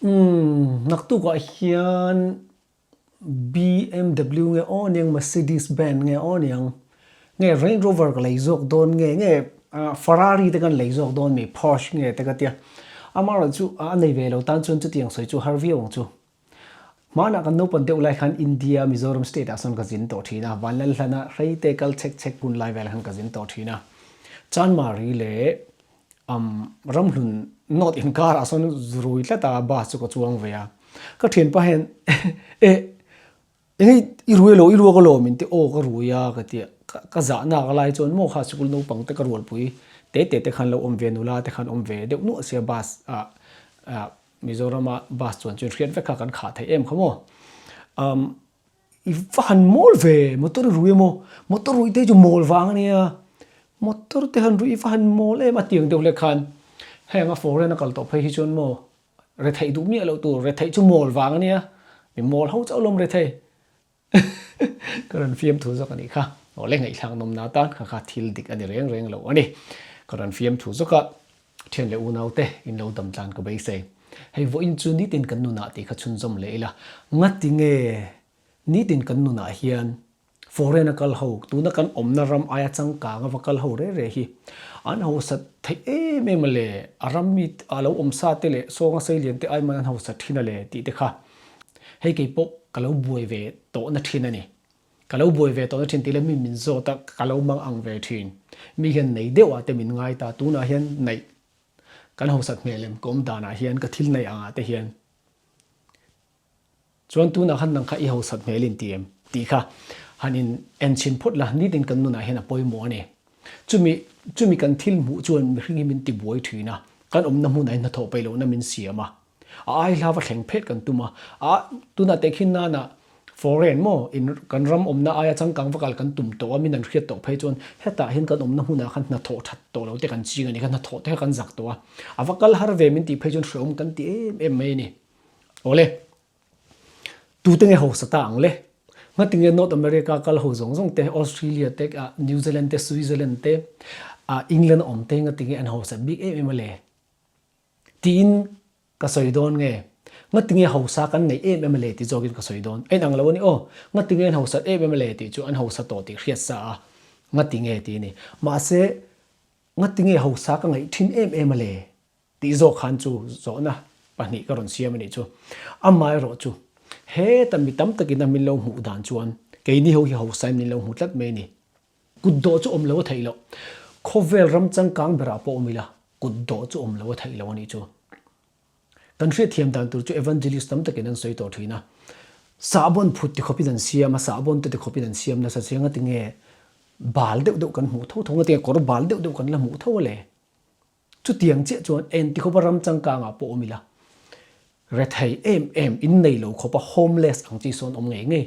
Umm naktukah hian BMW nge aw niang Mercedes Benz nge aw niang nge Range Rover ka lei zawk dawn nge nge Ferrari te kan lei zawk dawn mi Porsche nge te ka tia amaherawhchu a nei ve lo tan chuan chutiang sawi chu har viau ang chu. Hmanah kan naupan deuh lai khan India Mizoram state ah sawn ka zin tawh thin a, Vanlalhlana hreite kal chhek chhek hun lai velah khan ka zin tawh thin a. Chanmari leh um Ramhlun North inkar ah sawn rui tlat a bus chu ka chuang ve a. Ka thianpa hian eh enge i rui alo i ruak alo min ti aw ka rui a ka ti a, ka zahna ka lai chuan maw kha sikul naupang te ka rualpui te te te khan lo awm ve nula te khan awm ve deuh nuah sia bus ah ah Mizorama bus chuan chuan hriat vek kha kan khah theih em kha maw? Umm i va han mawl ve motor i rui emaw motor ruih te chu mawl vang ania motor te han ruih i va han mawl em a tiang deuh hlek khan heng a foreign a kal tawh phei hi chuan maw retheih duh miah loh tur retheih chu mawl vang ania mi mawl ho chauh lawm rethei Ka rawn fiamthu zawk a nih kha. Awle ngaihthlak nawmna atan kha kha thil dik a ni reng reng lo a ni. Ka rawn fiamthu zawk a, thian leh unaute in lo dam tlan ka beisei. Hei vawiin chu nitin kan nunah tih kha chhunzawm leh ila. Ngati nge nitin kan nunah hian foreign a kal ho, tuna kan awmna ram aia changkang a va kal ho re re hi an hausa theih em em a le, a ram mi a lo awm sa te leh sawnga seilian te ai man an hausa thin a le tih te kha. Hei kei pawh ka lo buai ve tawhna thin a ni. Ka lo buai ve tawhna thin tih leh mi min zawt a, ka lo mang ang ve thin. Mi hian nei deuh ah te min ngai ta, tunah hian neih kan hausat hmel em ka awm danah hian ka thil neih angah te hian chuan tunah khan nang kha i hausat hmel in ti em tih kha han in en chhin phawt la, nitin kan nunah hian a pawimawh a ni. Chumi chumi kan thil hmuh chuan mihring hi min ti buai thin a, kan awmna hmunah hian hnathawh peih lohna min siam a. A ai hla va thleng phet kan tum a, a tunah teh khin nana foreign maw in kan ram awmna aia changkang va kal kan tum tawh a, min an hriat tawh phei chuan hetah hian kan awmna hmunah khan hnathawh that tawh lo te kan ching a ni kha hnathawh te kha kan zak tawh a, a va kal har ve min tih phei chuan hreawm kan ti em em mai a ni. Awle. Tute nge hausa ta ang le? Ngatinge North America kal ho zawng zawng te, Australia te, New Zealand te, Switzerland te, England a awm te ngatinge an hausa bik em em a le? Tiin ka sawi dawn nge? Ngatinge hausa kan neih em em a le tih zawkin ka sawi dawn. A inang lo a ni aw. Ngatinge an hausat em em a le tih chu an hausa tawh tih hriat sa a, ngatinge tih a ni. Mahse, ngatinge hausa ka ngaih thin em em a le tih zawk khan chu zawhna pahnih ka rawn siam a nih chu. Amaherawh chu, heta mi tam takin a min lo hmuh dan chuan keini ho hi hausain min lo hmu tlat mai a ni. Kut dawh chu awm lo a theih loh. Khawvel ram changkang berah pawh awm ila, kut dawh chu awm lo a theih loh a nih chu. Kan hriatthiam dan tur chu evangelist tam takin an sawi tawh thin a. Sahbawn phut ti khawpin an siam a, sahbawn te ti khawpin an siam nasa chiang a tinge bal deuh deuh kan hmuh tho tho nga tinge kawr bal deuh deuh kan la hmuh tho a le. Chutiang chiah chuan eng ti khawpa ram changkangah pawh awm ila, rethei em em in nei lo khawpa homeless ang chi sawn awm ngei ngei.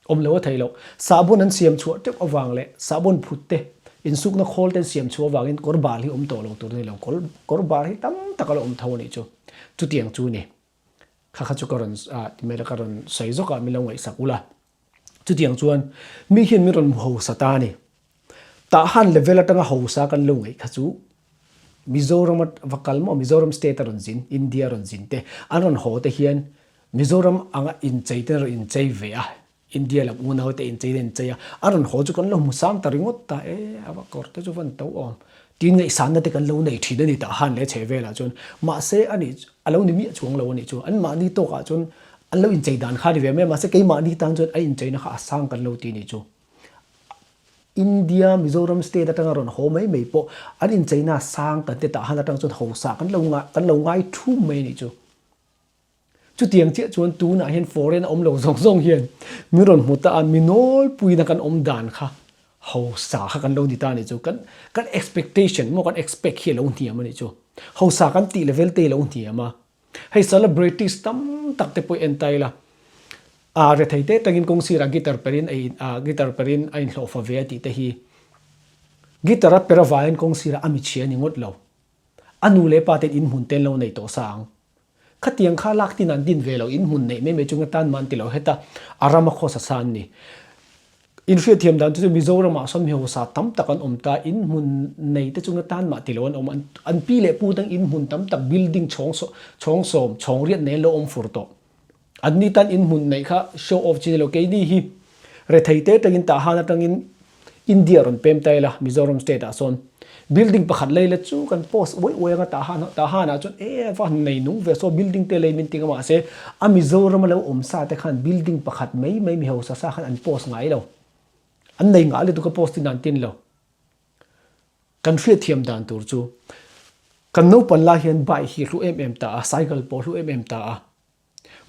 Awm lo a theih loh. Sahbawn an siam chhuah teuh avang leh sahbawn phut te, insukna khawl te an siam chhuah avangin kawr bal hi awm tawh lo tur a ni lo. Kawr kawr bal hi tam tak a la awm tho a nih chu. Chutiang chu ni. Kha kha chu ka rawn ah ti mai la ka rawn sawi zawk a min lo ngaihsak ula. Chutiang chuan mi hian min rawn hmu hausa ta a ni. Tah han level atanga hausa kan lo ngaih kha chu Mizoram a va kal maw Mizoram state a rawn zin, India a rawn zin te an rawn haw te hian Mizoram anga inchei te an rawn inchei ve a, India lam unau te inchei te an inchei a, an rawn haw chu kan lo hmu sang ta ringawt ta e, a va kawr te chu van to awm tiin ngaihsanna te kan lo nei thin a ni tah han leh chhe velah chuan mahse a nih a lo ni miah chuang lo a nih chu anmahni tawkah chuan an lo inchei dan kha a ni ve mai a mahse keimahni tan chuan a incheina kha a sang kan lo ti a nih chu. India Mizoram state atanga rawn haw mai mai pawh an incheina sang kan ti tah han atang chuan hausa kan lo kan lo ngai thum mai a nih chu. Chutiang chiah chuan tunah hian foreign a awm lo zawng zawng hian min rawn hmu ta a, mi nawlpuiin a kan awm dan kha hausa kha kan lo ni ta a nih chu. Kan kan expectation maw kan expect hi a lo hniam a nih chu. Hausa kan tih level te hi a lo hniam a. Hei celebrities tam tak te pawh i en ta ila, a rethei te tangin kawng sirah guitar perin a in a guitar perin a inhlawhfa ve a tih te hi guitar a per avangin kawng sirah a michhia a ni ngawt lo. A nu leh pa ten inhmun te an lo nei tawh sa ang. Khatiang kha lak tin an din ve lo, inhmun neih mai mai chu nga tan man ti lo heta a ram a khawsa sa an ni. In hriatthiam dan chu chu Mizoramah sawn mi hausa tam tak an awm ta, in hmun nei te chunga tan mah ti lo an awm. An pi leh pu tang in hmun tam tak building chhawng chhawng sawm, chhawng riat nei an lo awm fur tawh. Anni tan in hmun neih kha show off chi ni lo. Keini hi rethei te tangin Tahan atangin India rawn pem ta ila Mizoram state ah sawn building pakhat lei la chu kan post uai uai anga Tahan Tahan ah chuan e va han nei nung ve saw building te lei min ti nga mahse a Mizoram a lo awm sa te khan building pakhat mai mai mi hausa sa khan an post ngai lo. An nei ngah lutuk a post in an tin lo. Kan hriatthiam dan tur chu kan naupan lai hian bike hi hlu em em ta a, cycle pawh hlu em em ta a.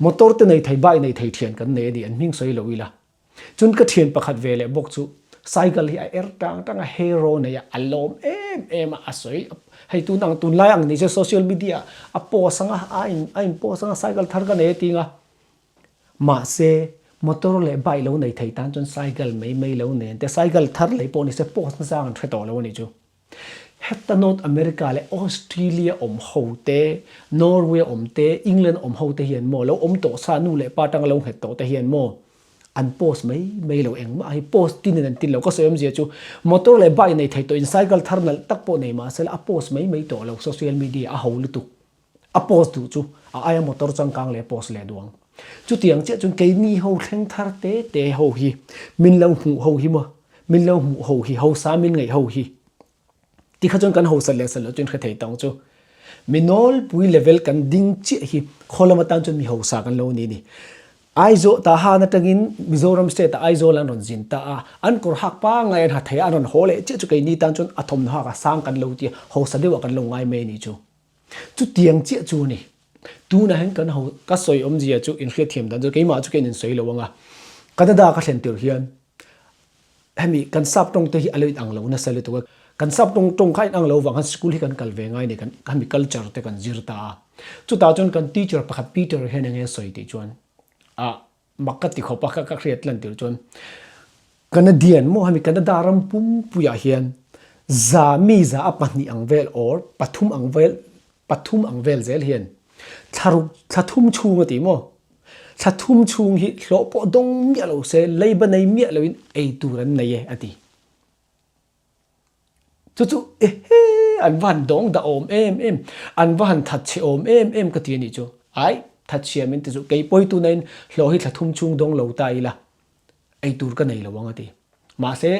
Motor te nei thei, bike nei thei thian kan nei a ni, an hming sawi lo ila. Chun ka thian pakhat ve leh bawk chu cycle hi a er tang tang a, hero nei a, a lawm em em a, a sawi hei tun ang tunlai ang ni se social media a post anga, a in a in post anga cycle thar ka nei a ti anga. Mahse motor leh bike lo nei thei tan chuan cycle mai mai lo nen te, cycle thar lei pawh ni se post nasa ang an hre tawh lo a nih chu. Heta North America leh Australia awm ho te, Norway awm te, England awm ho te hian maw lo awm tawh sa nu leh pa tanga lo nghet tawh te hian maw an post mai mai lo engmah hi post tin in an tin lo. Ka sawi awmzia chu motor leh bike nei thei tawh in cycle thar nalh tak pawh nei mahse la a post mai mai tawh lo social media a ho lutuk. A post duh chu a aia motor changkang leh post leh duh ang. Chutiang chiah chuan keini ho thleng thar te te ho hi min lo hmuh ho hi maw, min lo hmuh ho hi, hausa min ngaih ho hi tikha chuan kan hausa leh sa loh chuan hre thei tawng chu. Mi nawlpui level kan ding chiah hi khaw lam atan chuan mi hausa kan lo ni ni. Aizawl Tahan atangin Mizoram state ah Aizawl an rawn zin ta a, an kawr hak pangngai an ha thei a, an rawn haw leh chiah chu keini tan chuan a thawmhnaw hak a sang kan lo ti a, hausa deuhah kan lo ngai mai a nih chu. Chutiang chiah chu a ni. Tunah hian kan ho, ka sawi awmzia chu inhriatthiam dan chu keimah chu keiin insawi lo ang a. Canada ka thlen tir hian hemi kan sap tawng te hi a lo inang lo nasa lutuk a. Kan sap tawng tawng kha a inang lo vang khan school hi kan kal ve ngai a ni, kan hemi culture te kan zir ta a. Chutah chuan kan teacher pakhat Peter hian enge a sawi tih chuan ah Mak ka ti khawp a, ka hriat lan tir chuan Canadian maw hemi Canada ram pumpuiah hian za mi za a pahnih ang vel or pathum ang vel pathum ang vel zel hian thla ruk thla thum chhung a ti maw thla thum chhung hi hlawh pawh dawng miah lo se leiba nei miah loin ei tur an nei e a ti. Chu chu ehe an va han dawng dah awm em em, an va han thatchhe awm em em ka ti a nih chu. Ai, thatchhia min ti chu kei pawi tunain hlawh hi thla thum chhung dawng lo ta ila, ei tur ka nei lo ang a ti. Mahse,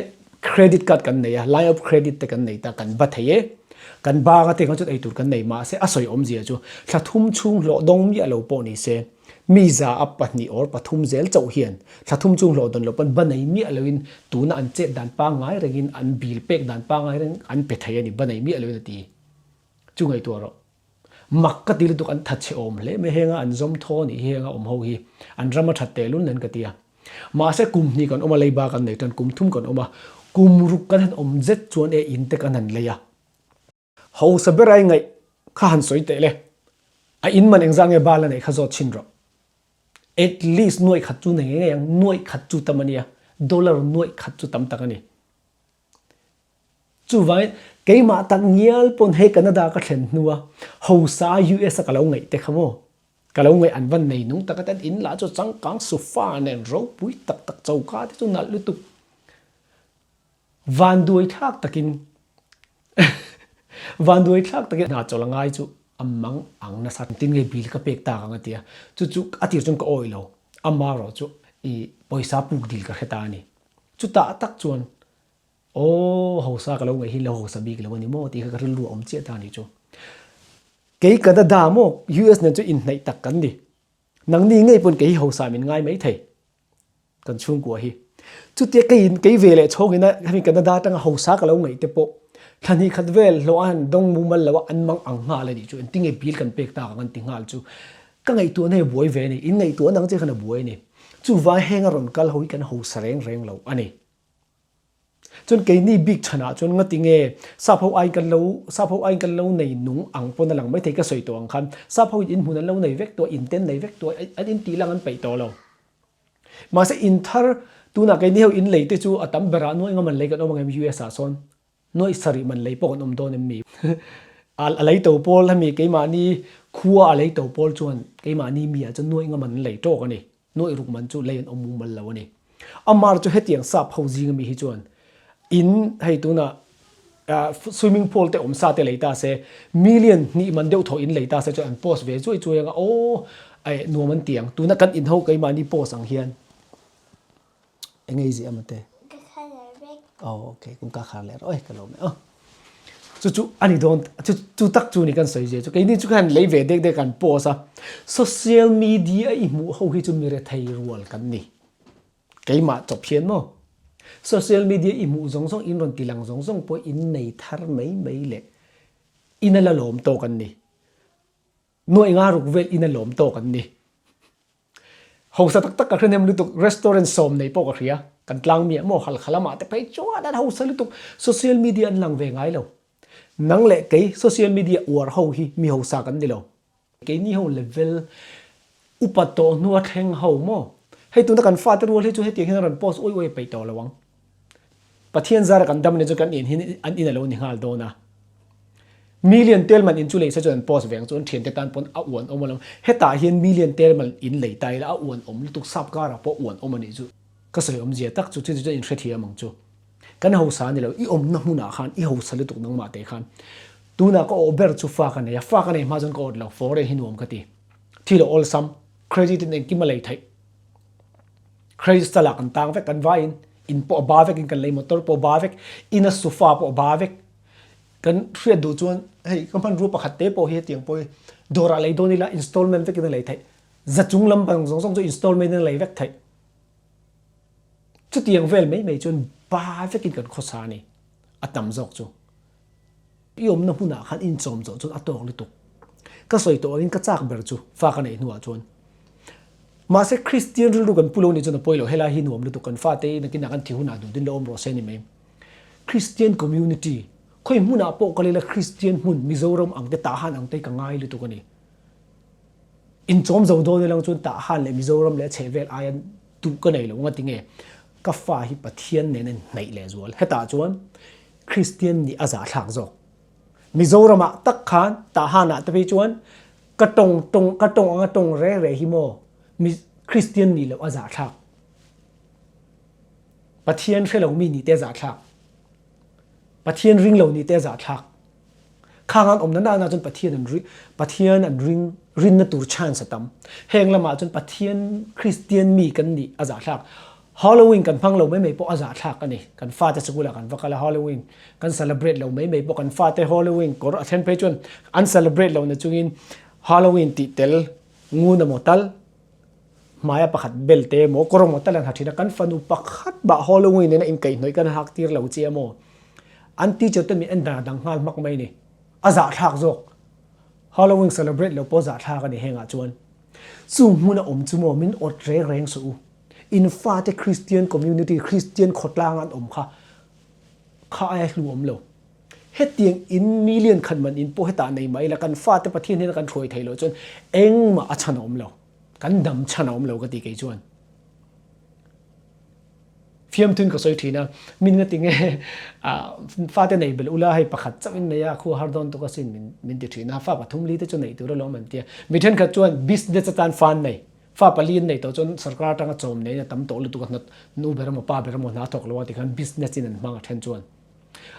credit card kan nei a, line of credit te kan nei ta, kan ba thei e. Kan bang a tengah chuan ei tur kan nei, mahse a sawi awmzia chu thla thum chhung hlawh dawng miah lo pawh ni se, Mi za a pahnih or pathum zel chauh hian thla thum chung hlawh dawn lo pawn ba nei miah loin tuna an chet dan pangngai rengin an bill pek dan pangngai reng an pe thei a ni, ba nei miah loin a ti. Chu ngaihtuah rawh. Mak ka ti lutuk an thatchhe awm hle mai henga an zawm thaw nih hi henga awm ho hi an ram a that tehlul nen ka ti a. Mahse kum hnih kan awm a leiba kan nei tan kum thum kan awm a, kum ruk kan han awm zet chuan e in te kan han lei a. Hausa ber ai ngaih kha han sawi teh le. A in man engzah nge bal a neih kha zawt chhin rawh. At least nuaih khat chu nei ngei ngei ang, nuaih khat chu tam a nia, dollar nuaih khat chu tam tak a ni. Chuvangin keimah tak ngial pawn hei Canada ka thlen hnua hausa a US a ka lo ngaih te kha maw, ka lo ngaih an van nei nung tak a, in lah chu changkang sofa nen ropui tak tak choka te chu nalh lutuk. Vanduai thlak takin Vanduai thlak takin hna chawlh a ngai chu a mang ang nasa tin nge bill ka pek tak ang a ti a, chu chu a tir chuan ka awih lo, ama erawh chu i pawisa puk dil ka hre ta a ni. Chutah tak chuan aw hausa ka lo ngaih hi lo hausa bik lo a ni maw tih kha ka rilru a awm chiah ta a nih chu. Kei Canada maw US nen chu inhnaih tak kan ni, nangni ngei pawn kei hi hausa min ngai mai thei. Kan chhungkua hi. Chutia keiin kei ve leh chhawngin a hemi Canada atanga hausa ka lo ngaih te pawh thla hnih khat vel hlawh a han dawng mumal lo a an mang ang nghal a nih chu engtin nge bill kan pek tak ang an ti nghal chu ka ngaihtuahna hi a buai ve a ni in ngaihtuahna ang chiah khan a buai a ni chuvang heng a rawn kal ho hi kan hausa reng reng lo a ni. Chuan keini bik chhanah chuan ngati nge sap ho aiin kan lo sap ho aiin kan lo nei nung ang pawn a lang maithei ka sawi tawh ang khan sap ho in inhmun an lo nei vek tawh in ten nei vek tawh an intih lang an peih tawh lo. Mahse in thar tunah keini ho in lei te chu a tam berah nuaih nga man lei kan awm ang em US ah sawn nuaih sarih man lei pawh kan awm dawn em mi? A lei to pawl hemi keimahni khua a lei to pawl chuan keimahni mi ah chuan nuaih nga man an lei tawk a ni. Nuaih ruk man chu lei an awm mumal lo a ni. Amar chu hetiang sap ho zing ami hi chuan in hei tunah swimming pool te awm sa te lei ta se, million hnih man deuh thaw in lei ta se chuan an post ve chuai chuai anga aw eh nuam an ti ang. Tuna kan in ho keimahni post ang hian eng ei ziah emaw te? Ka khar leh vek. Aw okay kum ka khar leh rawh e ka lo meh aw. Chu chu a ni dawn chu chu tak chu ni kan sawi zia chu keini chu khan lei ve dek dek kan post a social media i hmuh ho hi chu mi rethei rual kan ni. Keimah chawp hian maw? Social media i hmuh zawng zawng in rawn ti lang zawng zawng pawh in nei thar mai mai leh in a la lawm tawk an ni. Nuaih nga ruk vel in a lawm tawk an ni. Hausa tak tak ka hre hnem lutuk, restaurant sawm nei pawh ka hria, kan tlang miah maw halkha lamah te phei chuan an hausa lutuk, social media an lang ve ngai lo. Nang leh kei social media uar ho hi mi hausa kan ni lo. Keini ho level upa tawh hnua thleng ho maw? Hei tuna kan fate rual hi chu hetiang hian a rawn post uai uai peih tawh lo ang. Pathian zara kan dam nen chu kan in hi an in a lo ni nghal dawn a. Million tel man in chu lei se chuan an post ve ang chu an thiante tan pawn a uan awm alawm. Hetah hian million tel man in lei ta ila a uan awm lutuk sap karah pawh uan awm a nih chu. Ka sawi awmzia tak chu chu chu in hrethiam ang chu. Kan hausa a ni lo, i awmna hmunah khan i hausa lutuk nangmah teh khan tunah ka awh ber chu fa ka nei a, fa ka nei hma chuan ka awt lo, foreign hi nuam ka ti. Thil a awlsam, credit in engkim a lei theih. Credit style ah kan tang vek, kan vaiin in pawh a ba vekin kan lei, motor pawh a ba vek, ina sofa pawh a ba vek. Kan hriat duh chuan hei ka hmanrua pakhat te pawh hi hetiang pawh hi dawrah lei dawn ila installment vekin a lei theih. Za chung lam bang zawng zawng chu installment in a lei vek theih. Chutiang vel mai mai chuan ba vekin kan khawsa a ni, a tam zawk chu. I awmna hmunah khan inchawm zawh chuan a tawk lutuk. Ka sawi tawh angin ka chak ber chu fa ka neih hnuah chuan. Mahse Kristian rilru kan pu lo nih chuan a pawi lo, helai hi nuam lutuk kan fate nakinah kan thi hunah duhdin lo awm rawh se ni mai. Kristian community, khawi hmunah pawh kal ila Kristian hmun Mizoram ang te Tahan ang te hi ka ngai lutuk a ni. Inchawm zo dawn ilang chuan Tahan leh Mizoram leh a chhehvel aia duh ka nei lo nga tinge ka fa hi Pathian nen a inhnaih leh zual. Hetah chuan Kristian nih a zahthlak zawk. Mizoramah tak khan Tahanah te phei chuan ka tawng tawng ka tawng anga tawng reng reng hi maw mi Kristian nih loh a zahthlak. Pathian hre lo mi nih te a zahthlak. Pathian ring lo nih te a zahthlak. Khang an awmna nana chuan Pathian an ring, Pathian an ring, rinna tur chance a tam. Heng lamah chuan Pathian Kristian mi kan nih a zahthlak. Halloween kan hmang lo mai mai pawh a zahthlak a ni. Kan fate sikulah kan va kal a, Halloween kan celebrate lo mai mai pawh kan fate Halloween kawr a then phei chuan an celebrate lo na chungin Halloween tih tel ngun emaw tal Hmaia pakhat bel te emaw kawr emaw tal an ha thin a, kan fanu pakhat mah Halloween nena inkaihhnawih kan hak tir lo che emaw an teacher te min en dan a dang nghal hmak mai a ni. A zahthlak zawk. Halloween celebrate lo pawh zahthlak a ni hengah chuan. Chu hmun a awm chu maw min awt reng reng suh u. In fate Christian community, Christian khawtlang an awm kha kha aia hlu awm lo. Hetiang in million khat man in pawh hetah nei mah ila kan fate Pathian hian a kan hruai thei loh chuan engmah a chhan a awm lo. Kan dam chhan a awm lo ka ti kei chuan. Fiamthun ka sawi thin a, min nga tinge fate nei belh ula hei pakhat chauh in nei a, khu har dawn tuk asin min min ti thin a, fa pathum li te chu neih tur alawm an ti a. Mi thenkhat chuan business atan fa an nei, fa pali an nei tawh chuan sarkar atanga chawm neiin a tam tawh lutuk a, hna nu ber emaw pa ber emaw hna thawk lo a tikhan business in an hmang a then chuan.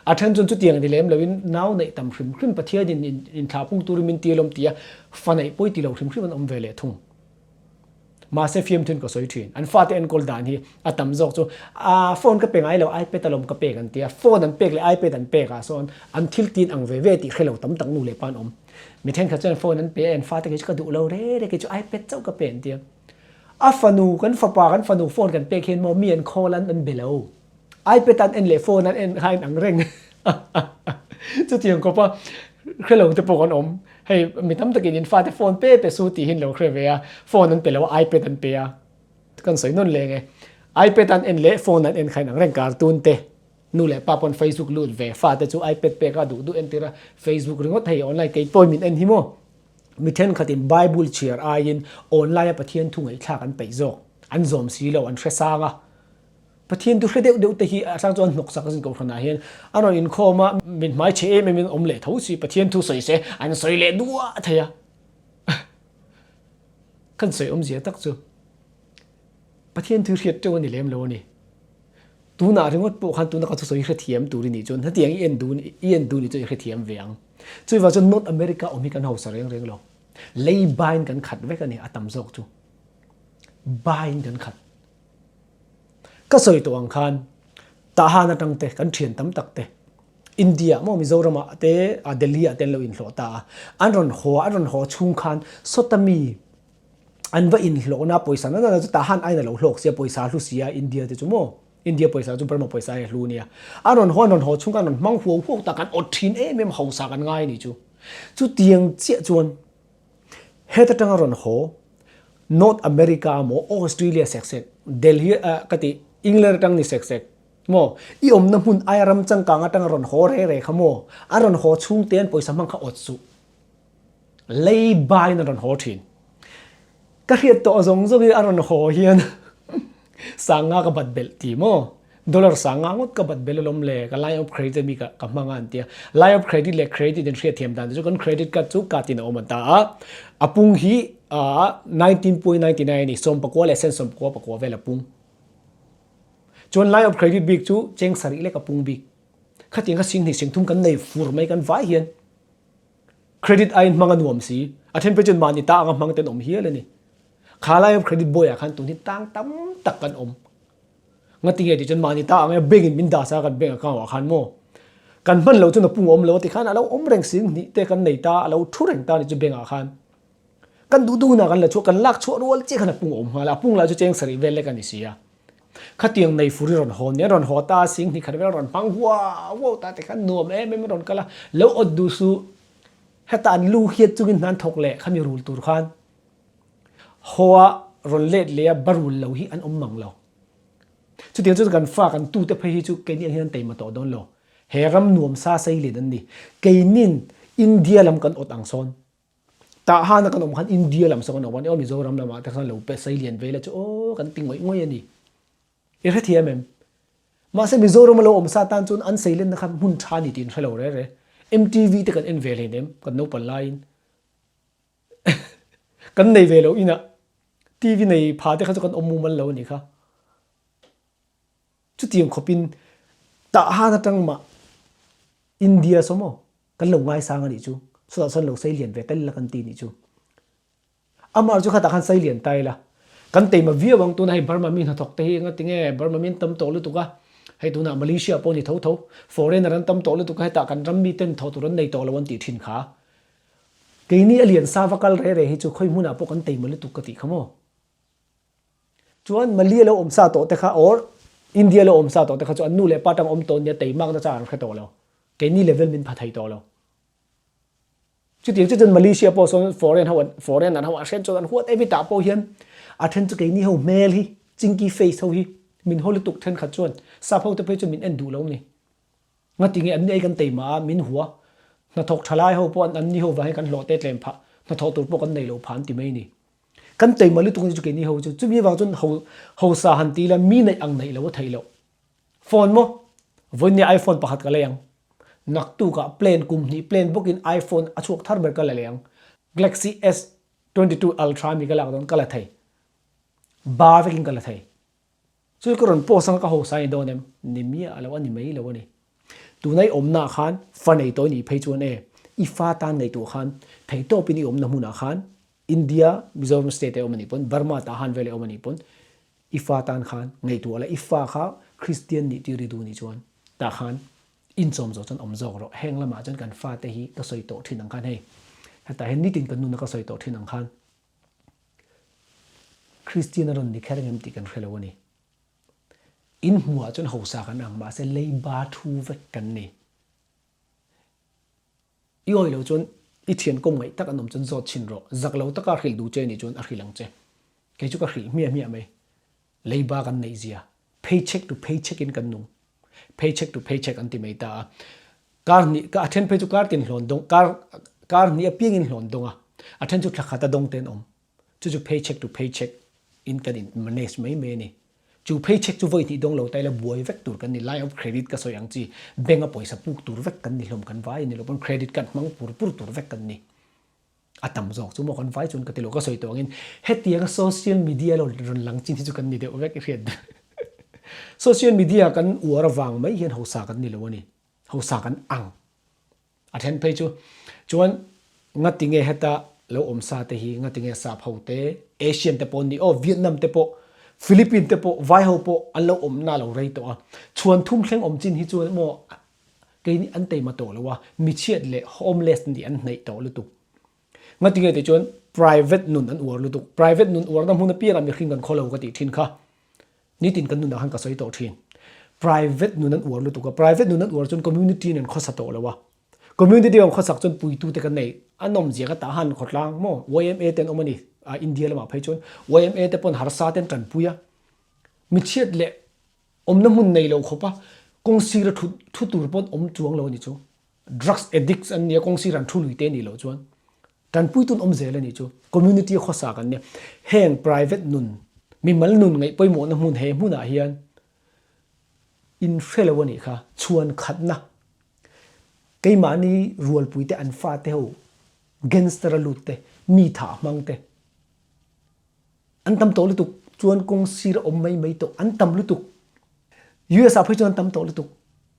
A then chuan chutiang ni lem loin nau neih tam hrim hrim Pathianin inthlahpung turin min ti alawm tia fa neih pawi ti lo hrim hrim an awm ve leh thung. Mahse fiamthun ka sawi thin. An fate enkawl dan hi a tam zawk chu a phone ka pe ngai lo iPad alawm ka pek an tia phone an pek leh iPad an pek ah sawn an thil tin ang ve ve tih hre lo tam tak nu leh pa an awm. Mi thenkhat chuan phone an pe a an fate kei chu ka duh lo re re kei chu iPad chauh ka pe an tia. A fanu kan fapa kan fanu phone kan pek hian maw mi an call an an be lo. iPad an en leh phone an en kha in ang reng. Chutiang khawp a hrelo te pawh kan awm. Hei mi tam takin in fate phone pe pe su tih hi an lo hre ve a, phone an pe lo a iPad an pe a. Kan sawi nawn leng e. iPad an en leh phone an en kha in ang reng cartoon te. Nu leh pa pawn Facebook lut ve fate chu iPad pek a duh duh entir a Facebook ringawt hei online kei pawhin min en hi maw. Mi thenkhatin Bible chhiar aiin online a Pathian thu ngaihthlak an peih zawk. An zawm si lo an hre sang a. Pathian chu hre deuh deuh te hi a hrang chuan hnawksak a zin kohhranah hian a rawn inkhawm a, min hmai chhe em em in awm leh tho si, Pathian thu sawi se an sawi leh duah thei a. Kan sawi awmzia tak chu. Pathian thu hriat teuh a ni lem lo a ni. Tunah ringawt pawh khan tuna ka thusawi hrethiam tur i nih chuan hetiang i en duh i en duh nih chuan i hrethiam ve ang. Chuvang chuan North America awm hi kan hausa reng reng lo. Lei bain kan khat vek a ni a tam zawk chu. Bain kan khat. Ka sawi tawh ang khan Tahan atang te kan thian tam tak te India maw Mizoram ah te Delhi ah te an lo inhlawh ta a. An rawn haw a, an rawn haw chhung khan sawta mi an va inhlawhna pawisa na na chu Tahan aiin a lo hlawk sia pawisa a hlu sia India te chu maw India pawisa chu Burma pawisa ai a hlu nia. An rawn haw an rawn haw chhung khan an rawn hmang huau huau ta kan awt thin em em hausa kan ngai a nih chu. Chutiang chiah chuan Heta tanga rawn haw North America maw Australia sek sek Delhi ah ka ti England atang ni sek sek maw i awmna hmun aia ram changkang atanga rawn haw re re kha maw a rawn haw chhung te an pawisa hmang kha awt suh lei bain an rawn haw thin ka hriat tawh zawng zawng hi a rawn haw hian sanga ka bat belh ti maw Dollar sanga ngawt ka bat bel alawm le, ka line of credit ami ka ka hmang a an tia. Line of credit leh credit in hriatthiam dan te chu kan credit card chu card in a awm an ta a, a pung hi ah 19.99 a ni, 19 leh sen 19 pakua vel a pung. Chuan line of credit bik chu cheng sarih lek a pung bik. Khatiang kha singhnih singthum kan nei fur mai kan vai hian credit aiin hmang a nuam si, a then phei chuan mahni ta anga hmang te an awm hial a ni. Kha line of credit bawiah khan tun hi tang tam tak kan awm. Ngati nge tih chuan mahni ta ang e bank in min dah sa kan bank account ah khan maw kan hman lo chuan a pung awm lo a ti khan a lo awm reng si hnih te kan nei ta a lo thu reng ta ni chu bank ah khan kan duh duh hunah kan la chhuah kan lak chhuah rual chiah khan a pung awm nghal a a pung lah chu cheng sarih vel lek a ni si a khatiang nei fur hi rawn haw nia rawn haw ta sing hnih khat vel rawn hmang huau huau ta ti khan nuam em em rawn kal a lo awt duh suh heta an lu hiat chungin hna an thawk leh khami rul tur khan Hoa rawn let leh a barul lo hi an awm mang lo. Chutiang chu kan fa kan tute phei hi chu keini ang hian an teima tawh dawn lo. He ram nuam sa sei len an ni. Keinin India lam kan awt ang sawn. Tahana kan awm khan India lam sawn kan awm a ni. Aw Mizoram lamah te khan lo pe sei lian ve la chu aw kan ti ngawih ngawih a ni. I hrethiam em? Mahse Mizoram a lo awm sa tan chuan an sei lenna kha hmun tha ni tih an hre lo re re. MTV te kan en ve hleinem kan naupan laiin. Kan nei ve lo inah TV nei pha te kha chu kan awm mumal lo a nih kha. Chutiang khawpin Tahan atang mah India saw maw kan lo ngaisang a nih chu. Chutah chuan lo sei lian ve tel la kan ti nih chu. Amah chu khatah khan sei lian ta ila. Kan teima viau ang tuna hei Burma mi hnathawk te hi enga tinge Burma mi an tam tawh lutuk a. Hei tunah Malaysia pawh ni tho tho foreigner an tam tawh lutuk a hetah kan ram mi ten thawh tur an nei tawh lo an tih thin kha. Keini a lian sa va kal re re hi chu khawi hmunah pawh kan teima lutuk ka tih kha maw? Chuan Mali a lo awm sa tawh te kha or India a lo awm sa tawh te kha chu an nu leh pa tang awm tawh nia teimakna chang an hre tawh lo. Keini level min pha thei tawh lo. Chutiang chu chuan Malaysia pawh sawn foreign ho an foreigner ho an hriat chuan an huat em hi tah pawh hian a then chu keini ho hmel hi chinky face ho hi min haw lutuk thenkhat chuan sap ho te phei chuan min en duh lo ni. Ngati nge an ni ei kan teima a, min hua. Hnathawk tha lai ho pawh an an ni ho vang hi kan hlawh te tlem phah, hnathawh tur pawh kan nei lo phah an ti mai ni. Kan teima lutuk ni chu keini ho chu, chumi avang chuan ho hosa han ti ila mi neih ang neih lo a theih loh. Phone maw? Vawiin nia iPhone pakhat ka lei ang. Naktukah plan kum hnih plan bawkin iPhone a chhuak thar ber ka la lei ang. Galaxy S 22 Ultra mi ka lak dawn ka la thei. Ba vekin ka la thei. Chu ka rawn post anga ka hosa ni dawn em? Ni miah lo a ni mai lo a ni. Tuna i awmnaah khan fa nei tawh i nih phei chuan e, i fa tan ngaihtuah khan theihtawpin i awmna hmunah khan India, Mizoram state ah i awm a nih pawn, Burma Tahan vel ah i awm a nih pawn i fa tan khan ngaihtuah la, i fa kha Kristian nih tir i duh nih chuan tah khan inchawm zawh chuan awm zawk rawh. Heng lamah chuan kan fate hi ka sawi tawh thin ang khan hei, hetah hian nitin kan nuna ka sawi tawh thin ang khan Kristian a rawn ni kher engem tih kan hre lo a ni. In hmuhah chuan hausa kan ang mahse leiba thu vek kan ni. I awi lo chuan i thian kawm ngaih tak an awm chuan zawt chhin rawh. Zak lo taka hrilh duh che nih chuan a hrilh ang che. Kei chu ka hrilh hmiah hmiah mai. Leiba kan neih zia. Paycheck to paycheck in kan nung. Paycheck to paycheck an ti mai ta a. Kar hnih, a then phei chu kar tin hlawn dawng, kar kar hnih apiangin hlawn dawng a, a then chu thla khat a dawng te an awm. Chu chu paycheck to paycheck in kan in manage mai mai a ni. Chu paycheck chu vawi hnih dawng lo ta ila buai vek tur kan ni, line of credit ka sawi ang chi, bank a pawisa puk tur vek kan ni hlawm kan vai a ni lo pawn credit card hmang pur pur tur vek kan ni. A tam zawk chu maw kan vai chuan ka ti lo, ka sawi tawh angin hetianga social media lo rawn lang chin hi chu kan ni deuh vek i hriat ber. Social media kan uar avang mai hian hausa kan ni lo a ni, hausa kan ang. A then phei chu chuan ngati nge heta lo awm sa te hi ngati nge sap ho te, Asian te pawh an ni aw, Vietnam te pawh, Philippine te pawh, vai ho pawh an lo awm na lo rei tawh a. Chhuan thum thleng awm chin hi chuan maw keini an teima tawh lo a, michhiat leh homeless nih an hnaih tawh lutuk. Ngati nge tih chuan private nun an uar lutuk. Private nun uarna hmun apiangah mihring kan khaw lo ka tih thin kha. Nitin kan nunah khan ka sawi tawh thin. Private nun an uar lutuk a, private nun an uar chuan community nen khawsa tawh lo a. Community an khawsak chuan puitute kan nei. A nawmzia ka tah han khawtlang maw yma te an awm a ni, India lamah phei chuan yma te pawn harsa te an tanpui a. Michhiat leh awmna hmun nei lo khawpa kawng sira thu thu tur pawn awm chuang lo a ni chu. Drugs addicts an nia kawng sira an thu lui te nih loh chuan tanpui tun awm zel a nih chu. Community a khawsak an nia. Heng private nun, mimal nun ngaih pawimawhna hmun he hmunah hian in hre lo a nih kha. Chhuan khatna keimahni rualpui te an fate ho gangster a lut te, mi thah hmang te, An tam tawh lutuk chuan kawng sir a awm mai mai tawh an tam lutuk. US ah phei chuan an tam tawh lutuk.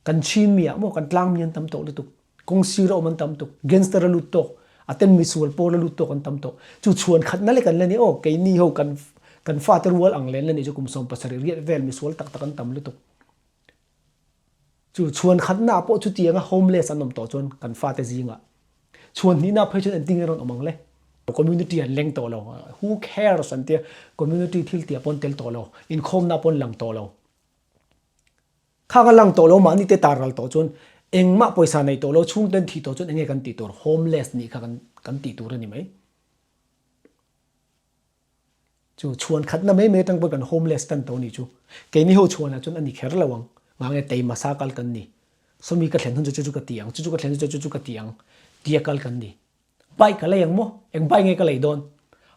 Kan Chin mi ah maw kan tlang mi an tam tawh lutuk. Kawng sir a awm an tam tuk. Gangster a lut tawk, a ten misual pawl a lut tawk an tam tawh. Chu chhuan khatna lek an la ni aw keini ho kan kan fate rual ang len la ni chu kum 70 riat vel misual tak tak an tam lutuk. Chu chhuan khatna pawh chutianga homeless an awm tawh chuan kan fate zingah chhuan hnihna phei chuan engtin nge rawn awm ang le? Community an leng tawh lo, who cares an tia, community thil tih ah pawn tel tawh lo, inkhawmna pawn lang tawh lo. Khang a lang tawh lo mahni te tar ral tawh chuan engmah pawisa nei tawh lo, chhungten thih tawh chuan enge kan tih tur, homeless nih kha kan kan tih tur a ni mai. Chu chhuan khatna mai mai atang pawh kan homeless tan tawh a nih chu. Keini ho chhuanah chuan a ni kher lo ang. Ngah nge teima sa kal kan ni. Sawmi ka thlen hun chu chu chu ka ti ang, chu chu ka thlen hun chu chu chu ka ti ang tia kal kan ni. Bike ka lei ang maw? Eng bike nge ka lei dawn?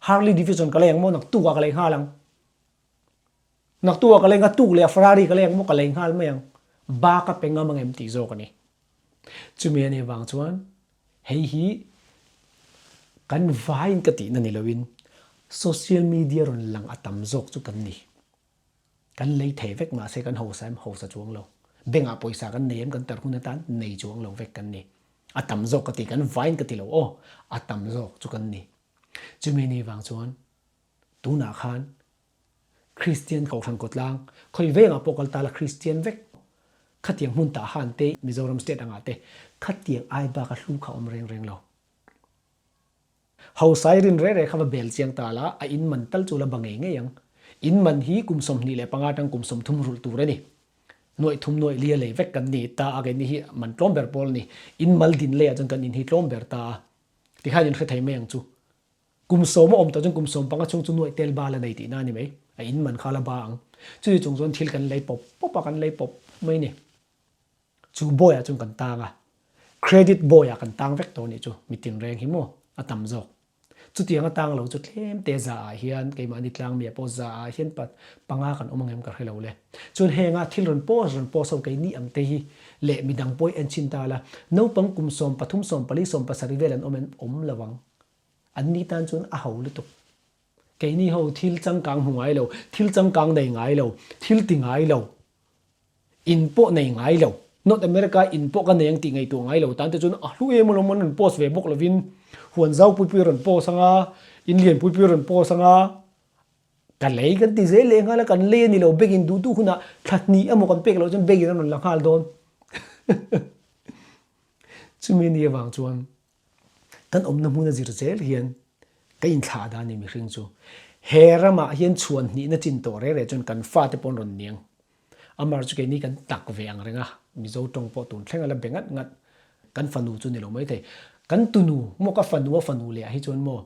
Harley Davidson ka lei ang maw? Naktukah ka lei nghal ang. Naktukah ka lei ang a, tuk leh a Ferrari ka lei ang maw? Ka lei nghal mai ang. Ba ka pe ngam ang em tih zawk a ni. Chumi a nih vang chuan Hei hi kan vaiin ka tihna ni loin social media rawn lang a tam zawk chu kan ni. Kan lei thei vek mahse kan hausa em hausa chuang lo. Bank ah pawisa kan nei em kan tar hun atan nei chuang lo vek kan ni. A tam zawk ka ti kan vaiin ka ti lo aw a tam zawk chu kan ni. Chumi ni vang chuan tunah khan Kristian Kohhran Kawtlang, khawi vengah pawh kal ta la Kristian vek. Khatiang hmun tah han te, Mizoram state angah te, khatiang ai bak a hlu kha awm reng reng lo. Hosai rin re re kha va bel chiang ta la, a in man tal chu la ba ngei ngei ang. In man hi kum 25 atang kum 30 rulh tur a ni. Nuaih thum nuaih lia lei vek kan ni ta a, keini hi man tlawm ber pawl a ni. In mal din leiah chuan kan in hi tlawm ber ta a, tikhan in hre thei mai ang chu. Kum sawm a awm tawh chuan kum 15 chhung chu nuaih tel ba la nei tihna a ni mai. A in man kha la ba ang. Chuti chung chuan thil kan lei pawp pawp a, kan lei pawp mai ni. Chu bawiah chuan kan tang a. Credit bawiah kan tang vek tawh a nih chu. Mi tinreng hi maw a tam zawk. Chutiang a tang lo chu tlem te za ah hian keimahni tlangmia pawh za ah hian pa panga kan awm ang em ka hre lo le. Chuan henga thil rawn post rawn post ho keini ang te hi leh midang pawh hi en chhin ta la, naupang kum 13, 14, 17 vel an awm em awm lo ang. An ni tan chuan a ho lutuk. Keini ho thil changkang hmu ngai lo, thil changkang nei ngai lo, thil ti ngai lo, in pawh nei ngai lo, North America in pawh ka nei ang tih ngaihtuah ngai lo tan te chuan a hlu em alawm an rawn post ve bawk lovin huan zau pui pui a rawn post anga, in lian pui pui a rawn post anga, ka lei kan ti zel leh nghal a, kan lei a ni lo, bank in duh duh hunah thla hnih emaw kan pek loh chuan bank in a rawn la nghal dawn. Chumi ni avang chuan Kan awmna hmun a zir zel hian ka inthlah dan a ni mihring chu. He ramah hian chhuan hnihna chin tawh reh reh chuan kan fate pawh an rawn niang. Amar chu keini kan tak ve ang reng a, Mizo tawng pawh tun thleng a la be ngat ngat. Kan fanu chu ni lo maithei. Kan tunu maw ka fanu a fanu leh ah hi chuan maw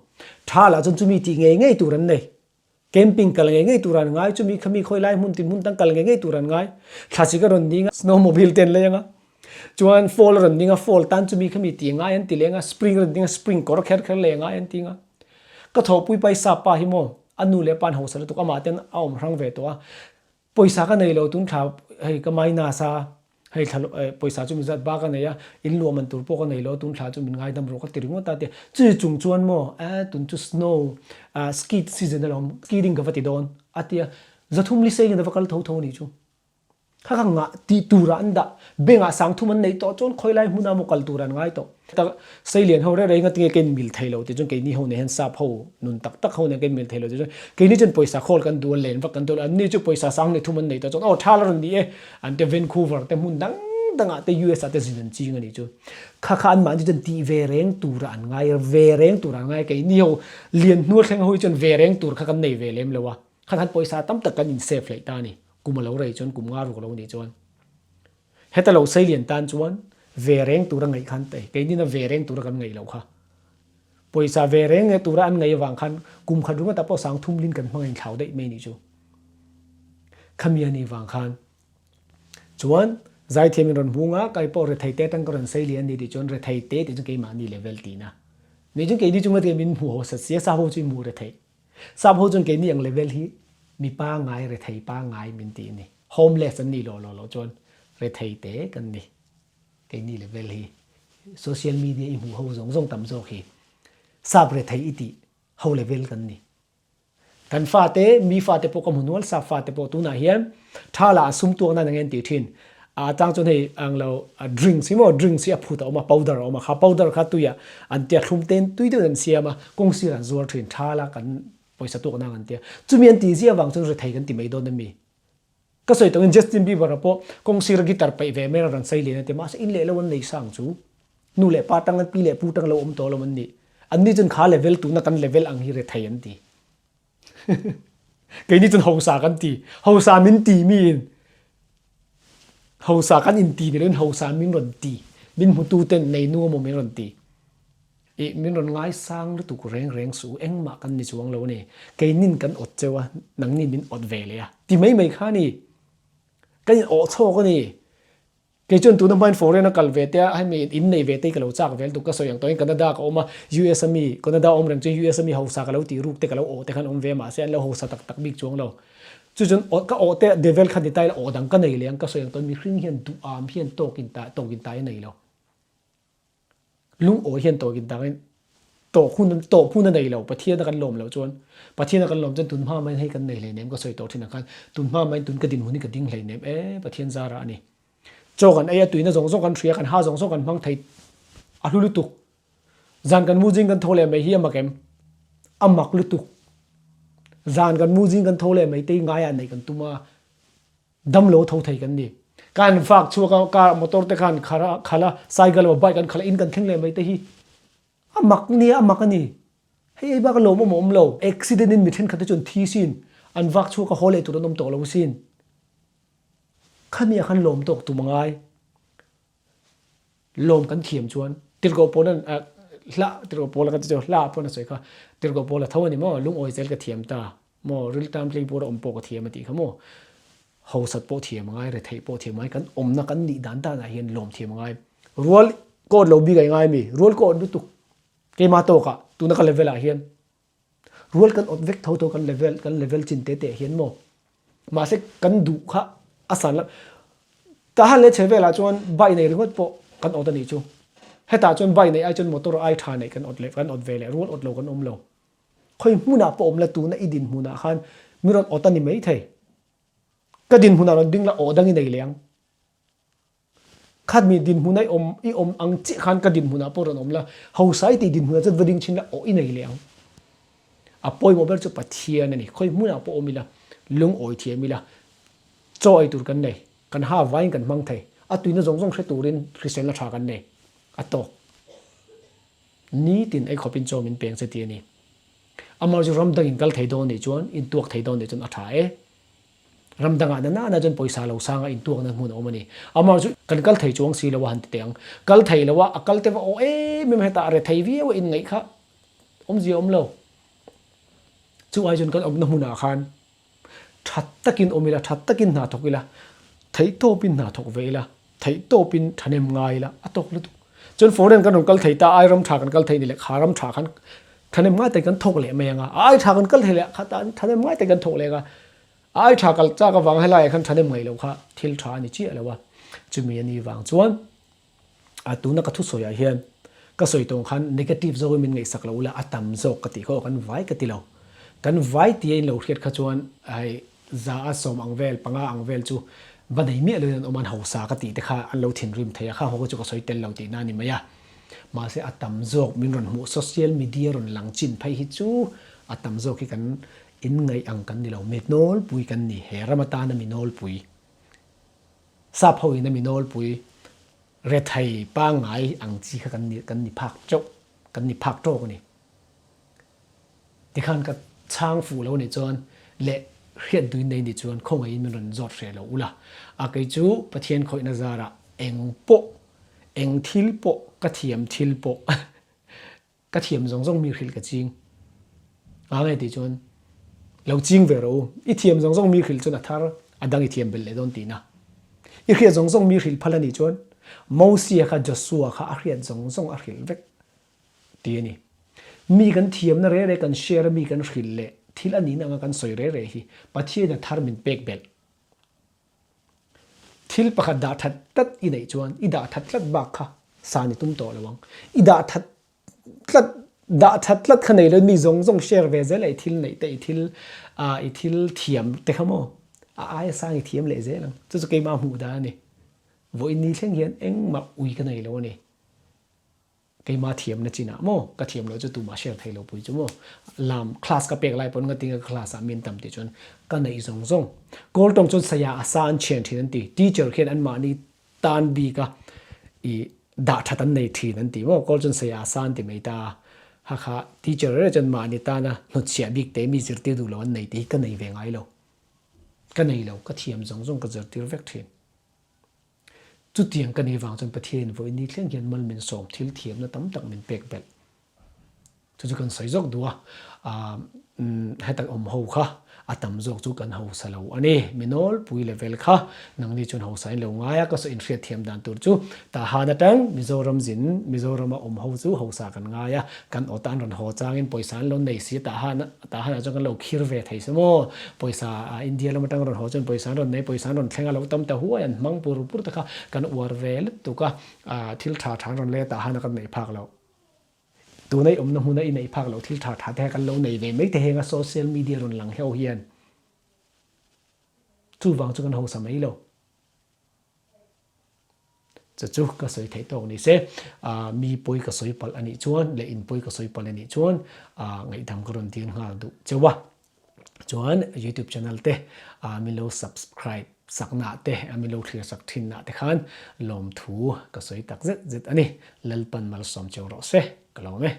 tha lah chuan chumi tih ngei ngei tur an nei. Camping kal ngei ngei tur an ngai, chumi khami khawi lai hmun tin hmun dang kal ngei ngei tur an ngai. Thlasik a rawn ding a, snowmobile te an lei ang a, chuan fall a rawn ding a, fall tan chumi khami ti ngai an ti leng a, spring a rawn ding a, spring kawr kher kher lei ngai an ti ang a. Ka thawhpui paisa pa hi maw, a nu leh pa an hausa lutuk, amah ten a awm hrang ve tawh a, pawisa ka nei lo tun thla hei ka minus a. Hei thla pawisa chu mizat bak a nei a, in luah man tur pawh ka nei lo a, tun thla chu min ngaidam rawh ka ti ringawt a tia. Chu chung chuan maw eh tun chu snow ah ski season alawm skiing ka va ti dawn a tia. 300 li sengin a va kal tho tho a nih chu. Kha kha ngah tih turah an dah. Bank ah 3000 an neih tawh chuan khawi lai hmunah maw kal tur an ngai tawh. Tak Seilian ho reng reng ngatinge ka inmil thei lo tih chuan keini ho nen hian sap ho nun tak tak ho nen ka inmil thei lo tih chuan keini chuan pawisa khawl kan duh a len vak kan duh lo anni chu pawisa 3000 an neih tawh chuan aw tha la rawn ni e an te Vancouver te hmun dang dangah te US ah te zin an ching a nih chu. Kha kha anmahni chuan tih ve reng turah an ngai ve reng turah an ngai keini ho lian hnual thleng ho hi chuan ve reng tur kha kan nei ve lem lo a kha khan pawisa tam tak kan in save hleih ta a ni kum a lo rei chuan kum nga ruk a lo nih chuan. Heta lo seilian tan chuan ve reng tura ngaih khan te, keinin a ve reng tura kan ngaih loh kha. Pawisa ve reng nge tura an ngaih avang khan kum khat ringawtah pawh 3000 lin kan hmang a inthlau daih mai nih chu. Khami a nih vang khan chuan zaithiam in rawn hmung a, kai pawh rethei te atang ka rawn seilian a ni tih chuan rethei te tih chu keimahni level tihna. Nih chuan keini chunga te min hmu hawsat sia, sap ho chu i hmu rethei. Sap ho chuan keini ang level hi mi pangngai rethei pangngai min ti a ni. Homeless an nih loh loh loh chuan rethei te kan ni. Keini level hi social media i hmuh ho zawng zawng tam zawk hi sap rethei i tih ho level kan ni. Kan fate, mi fate pawh ka hmu nual sap fate pawh tunah hian tha lah a sum tuak nan ang en tih thin. A chang chuan hei ang lo drinks hi maw drinks hi a phut a awm a powder a awm a kha powder kha tuiah an tia thlum ten tui deuhin an siam a kawng sirah an zuar thin tha la kan pawisa tuak nang an tia chumi an tih zia avang chuan rethei kan ti mai dawn ami ka sawi tawhin Justin Bieber a pawh kawng sira guitar paih ve mai a rawn sei lian a ti mahse in leh lo an nei sang chu nu leh pa tang an pi leh pu tang lo awm tawh lo an nih an ni chuan kha level tuna kan level ang hi rethei an ti. Keini chuan hausa kan ti. Hausa min ti miin hausa kan inti ni loin hausa min rawn ti. Min hmutu ten neinu emaw min rawn ti. I min rawn ngaisang lutuk reng reng suh u, engmah kan ni chuang lo a ni. Keinin kan awt cheu a, nangni min awt ve leh a. Ti mai mai kha a ni. Kan in awh chhawk a ni. Kei chuan tuna hmain foreign a kal ve te a, hemi in nei ve te hi ka lo chak vel tuk ka sawi ang tawhin Canada ka awm a, US a mi, Canada awm reng chuan US a mi hausa ka lo tih ruk te ka lo awh te khan awm ve mahse an lo hausa tak tak bik chuang lo. Chu chuan awh ka awh te devel kha ni ta ila awh dang ka nei leh ang ka sawi ang tawhin mihring hian duham hian tawk in ta tawk in ta i nei lo. Lungawi hian tawk in dangin tawk hun tawp hun a nei lo Pathian a kan lawm loh chuan Pathian a kan lawm chuan tun hma maiin hei kan nei hleinem ka sawi tawh thin ang khan tun hma maiin tun ka dinhmun hi ka ding hleinem e Pathian zara a ni. Chaw kan ei a tuina zawng zawng kan hria kan ha zawng zawng kan hmang thei a hlu lutuk. Zan kan mu zing kan tho leh mai hi a mak em? A mak lutuk. Zan kan mu zing kan tho leh mai te hi ngaiah neih kan tum a. Damlo tho thei kan ni. Kan vak chhuak a, car motor te khan khar a, khalh a, cycle emaw bike an khalh a, in kan thleng leh mai te hi a mak nia, a mak a ni. Hei ei bak a lawmawm a awm lo. Accident in mi thenkhat te chuan thi sin, an vak chhuak a, haw leh tur an awm tawh lo sin. Khami ah khan lawm tawk tum a ngai. Lawm kan thiam chuan Tirhkoh Paula'n hla Tirhkoh Paula ka ti chu hla ah pawn a sawi kha Tirhkoh Paula tho a ni maw lungawi zel ka thiam ta maw riltam tleipur a awm pawh ka thiam a tih kha maw hausat pawh thiam a ngai retheih pawh thiam a ngai kan awmna kan nih dan danah hian lawm thiam a ngai rual ka awt lo bik a i ngai mi rual ka awt lutuk keimah tawkah tuna ka level ah hian Rual kan awt vek tho tho kan level kan level chin te te hian maw mahse kan duh kha a san lo tahan leh chhe velah chuan bike nei ringawt pawh kan awt a nih chu hetah chuan bike neih ai chuan motor ai tha neih kan awt leh kan awt ve leh rual awt lo kan awm lo khawi hmunah pawh awm la tuna i dinhmunah khan mi rawn awt a ni maithei ka dinhmunah rawn ding la awh dang i nei leh ang. Khat mi dinhmun a i awm i awm ang chiah khan ka dinhmunah pawh rawn awm la, hausa i tih dinhmunah chuan va ding chhin la awh i nei leh ang. A pawimawh ber chu Pathian a ni. Khawi hmunah pawh awm ila, lungawi thiam ila, chaw ei tur kan nei, kan ha vaiin kan hmang thei, a tuina zawng zawng hre turin hriselna tha kan nei, a tawk. Nitin ei khawpin chaw min peng che ti a ni. Amah chu ram dangin kal thei dawn nih chuan, intuak thei dawn nih chuan a tha e. Ram dangah na nana chuan pawisa lo sanga intuakna hmun a awm a ni. Amah chu kan kal thei chuang si lo a han ti teh ang. Kal thei lo a, a kal te va aw em em hetah a re thei viau a inngaih kha awmzia a awm lo. Chu ai chuan kan awmna hmunah khan tha takin awm ila, tha takin hna thawk ila, theihtawpin hna thawk ve ila, theihtawpin thahnem ngai ila a tawk lutuk. Chuan foreign kan rawn kal thei ta, ai ram tha kan kal thei ni leh kha ram tha khan thahnem ngai takin kan thawk leh mai ang a, ai tha kan kal thei leh kha tan thahnem ngai takin kan thawk leh ang a, ai tha kal chak avang helaiah khan thahnem ngaih loh kha thil tha a ni chiah lo a. Chumi a nih vang chuan a tuna ka thusawiah hian ka sawi tawng khan negative zawkin min ngaihsak lo ula a tam zawk ka tih kha aw kan vai ka ti lo. Kan vai tia in lo hriat kha chuan hei za a sawm ang vel panga ang vel chu va nei miah loin an awm a an hausa ka tih te kha an lo thinrim thei a khang ho kha chu ka sawi tel lo tihna a ni mai a. Mahse a tam zawk min rawn hmuh social media rawn lang chin phei hi chu a tam zawk hi kan in ngaih ang kan ni lo mi nawlpui kan ni he ram atana mi nawlpui. Sap ho in a mi nawlpui rethei pangngai ang chi kha kan ni kan ni phak teuh kan ni phak tawk a ni. Tikhan ka chhang fuh lo nih chuan leh hriat duin nei nih chuan khawngaihin min rawn zawt hreh lo ula. A kei chu Pathian khawihna zarah eng pawh eng thil pawh ka thiam thil pawh Ka thiam zawng zawng mi hrilh ka ching. A nge tih chuan lo ching ve rawh u. I thiam zawng zawng mi hrilh chuan a thar a dang i thiam belh leh dawn tihna. I hriat zawng zawng mi hrilh phal a nih chuan Mosia kha Joshua kha a hriat zawng zawng a hrilh vek ti a ni. Mi kan thiamna re re kan share a mi kan hrilh leh thil a nihna anga kan sawi re re hi Pathian a thar min pek belh. Thil pakhat dah that tlat i neih chuan i dah that tlat bak kha san i tum tawh lo ang. I dah that tlat dah that tlat kha nei lo mi zawng zawng share ve zel a i thil neih te i thil ah i thil thiam te kha maw a aia sang i thiam leh zel ang. Chu chu keimah hmuh dan a ni. Vawiin ni thleng hian engmah ui ka nei lo a ni. Keimah thiamna chinah maw? Ka thiam loh chu tumah share thei lo pui chu maw? Lam class ka pek lai pawn nga tinga ka class ah min tam tih chuan ka neih zawng zawng. Kawl tawng chuan saya a sa an chhian thin an ti. Teacher khian an mahni tan bik a i dah that an nei thin an ti maw? Kawl chuan saya a sa an ti mai ta a. Hakha teacher rere chuan mahni tana hnutchhiah bik te mi zirtir duh lo an nei tih hi ka nei ve ngai lo. Ka nei lo, ka thiam zawng zawng ka zirtir vek thin. Chutiang ka nih vang chuan Pathianin vawiin ni thleng hian mal min sawm thil thiamna tam tak min pek belh. Chu chu kan sawi zawk duh a, heta awm ho kha a tam zawk chu kan hausa lo a ni. Mi nawlpui level kha nangni chuan hausa in lo ngai a, ka sawi inhriat thiam dan tur chu Tahan atang Mizoram zin Mizorama awm ho chu hausa kan ngai a, kan awta an rawn haw changin pawisa an lo nei si a, Tahan Tahan ah chuan kan lo khir ve thei se maw? Pawisa India lam atang rawn haw chuan pawisa an rawn nei, pawisa an rawn thleng a lo tam ta huai an hmang pur pur te kha kan uar ve lutuk a, thil tha tha an rawn lei a Tahan a kan neih phak loh. Tuna i awmna hmuna i neih phak loh thil tha tha te kha kan lo nei ve mai te heng a social media rawn lang hlauh hian chuvang chu kan hausa mai lo. Chu chu ka sawi theih tawk ni se, mi pawi ka sawi palh a nih chuan leh in pawi ka sawi palh a nih chuan ngaihdam ka rawn dil nghal duh cheu a. Chuan YouTube channel te min lo subscribe sakna te, min lo thlir sak thinna te khan lawmthu ka sawi tak zet zet a ni. Lalpan malsawm cheu rawh se, ka lawm e.